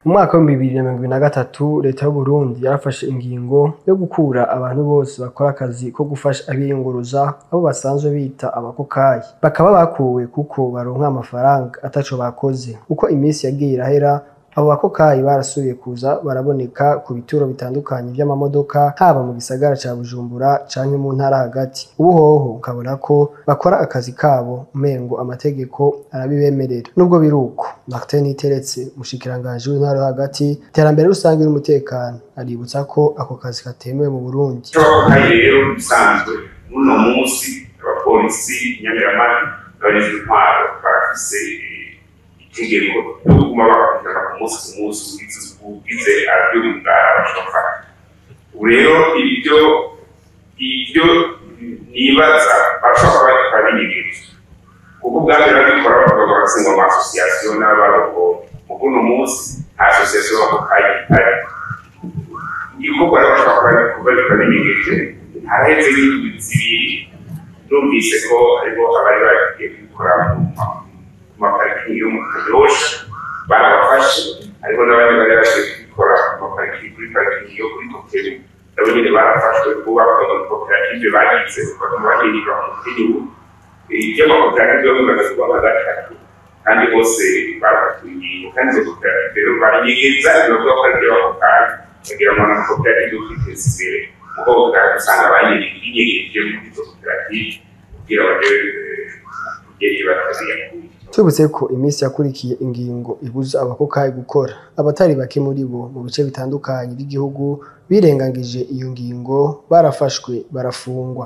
Mu mwaka wa 2023, leta y'Uburundi yarafashe ingingo yo gukura abantu bose bakora akazi ko gufasha abiyunguruza, abo basanzwe bita abakokayi, bakaba bakuwe kuko baronka amafaranga ataco bakoze. Uko iminsi yagiye irahera, abo bakokayi barasubiye kuza baraboneka ku bituro bitandukanye vy'amamodoka, haba mu gisagara ca Bujumbura canke mu ntara hagati. Ubu hoho ukabona ko bakora akazi kabo umengo amategeko arabibemerera. Nubwo biruko, Martin Niteretse, umushikiranganji w'intwaro yo hagati, iterambere rusange n'umutekano, aributsa ko ako kazi katemewe mu Burundi. Abakokayi rero bisanzwe muno munsi, abapolisi, inyamiramabi n'abajejwe intwaro barafise itegeko ryo kuguma bakurikirana ku munsi ku munsi ugize arabyumva bashobora. Ubu rero ibyo nibaza barashobora kuba babikora binyegeje, kuko ubwa mbere babikora bavuga ngo barasengwa ama association n'abarongoye. Mu kuno munsi nta association y'abakokayi ihari. Igikorwa rero bashobora kuba babikora binyegeje. Haraheze nk'indwi 2 numvise ko hariho abari bagiye kubikora mu maparikingi yo mu Kanyosha, barabafashe. Hariho n'abandi bari bagiye kubikora ku maparikingi, kuri parikingi yo kuri Kotebu, nabo nyene barafashwe kuko bavuga ngo koperative bagize bakaba bagirira umukenyuro. Iby'amakoperative yo bimaze kuba nka gatatu, kandi bose barafatiwe ingingo. Kandi izo koperative rero barinyegeza, bavuga ko ari iby'abakokayi, bagira ngo ni amakoperative yo kwiteza imbere, mugo usanga bayinyegeje muri izo koperative kugira baje kugera batabiyakuye. Tubutse ko iminsi yakurikiye ingingo ibuza abakokayi gukora, abatari bake muri bo mu bice bitandukanye by'igihugu birengagije iyo ngingo, barafashwe barafungwa.